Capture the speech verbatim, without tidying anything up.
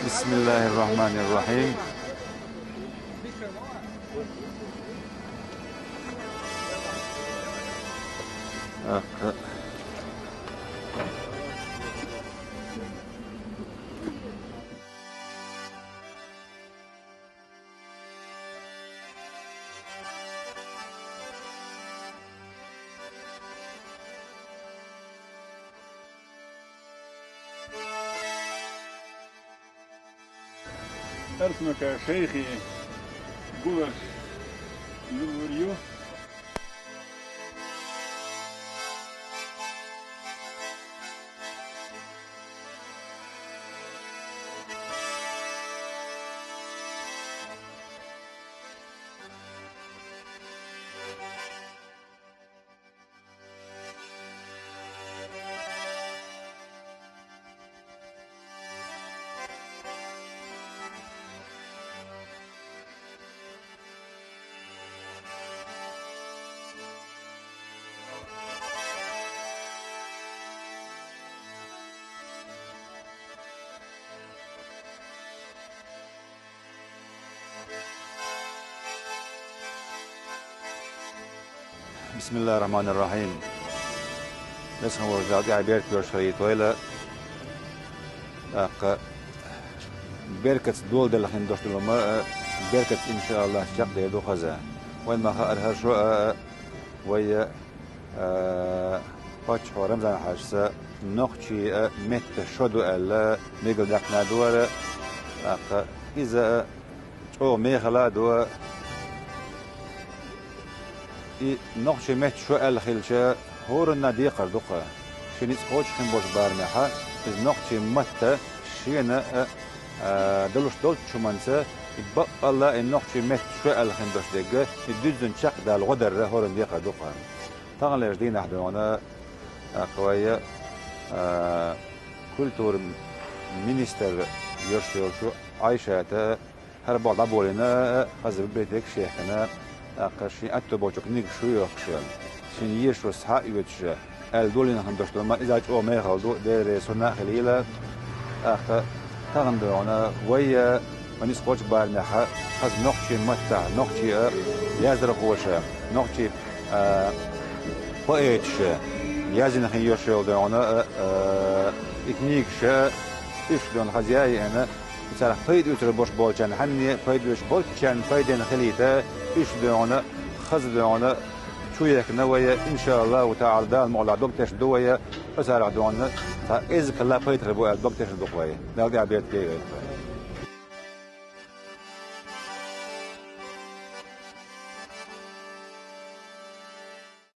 بسم الله الرحمن الرحيم. Эрсмака шайхи гулаш юр ю. بسم الله الرحمن الرحيم. Веза хинна волчу Дала тӀехь беркат йойла. ТӀаккха беркатца доладелла хинна долуш долу ма, а, беркатца, иншааллахь, чекхдер ду хаза. Вайн ма хаьара хӀара шо а, а, вай, а, паччахьо Рамзан-Хьаьжас нохчийн, а, меттан шо ду аьлла, мегар даьккхина ду хӀара, тӀаккха иза, а, чӀогӀа мехала а ду. И нохчийн меттан шо аьлла хилча, хӀоранна декхар ду-кх. Шен ницкъ кхочуш хин болчу барамехь, иза нохчийн матта шена а, а, далуш долчу хӀуманца, и баккъалла а и нохчийн меттан шо аьлла хин долуш дерг, и дуьззина чекхдала гӀо дарра хӀоранна декхар ду-кх. Таханлерчу дийнахь дуьйна, тӀаккха вай, а, культура министр йолуш йолчу Ӏайшата хӀара болх дӀаболийна, хаза библиотекаш а яхкина, тӀаккха шен аьтто болчу книгаш шу йохкуш, шен ешо схьа а оьцуш, аьлла долийна хин долуш ду, ма иза чӀогӀа мехала ду, Дела реза цунна а хилийла. ТӀаккха тахана дуьйна вай, а, вайн ницкъ кхочу барамехь, хаза нохчийн маттахь, нохчийн, а, яздархоша, нохчийн, а, поэташа язйина хин йолуш йолу дуьйна, а, а, и книгаш, уьш дуьйна хаза яйина, и царах пайда оьцур болуш болчарна хьанне, пайда оьцуш болчарна пайденна хилийта, уьш дуьйна, хаза дуьйна, чу яхкина вай, иншааллаху таӀала, Дала мукъалахь дог тешна ду вай, оцарах дуьйна, цхьа эза кхелла пайда хир бу аьлла дог тешна ду-кх вай. Дала тӀехь беркат йойла.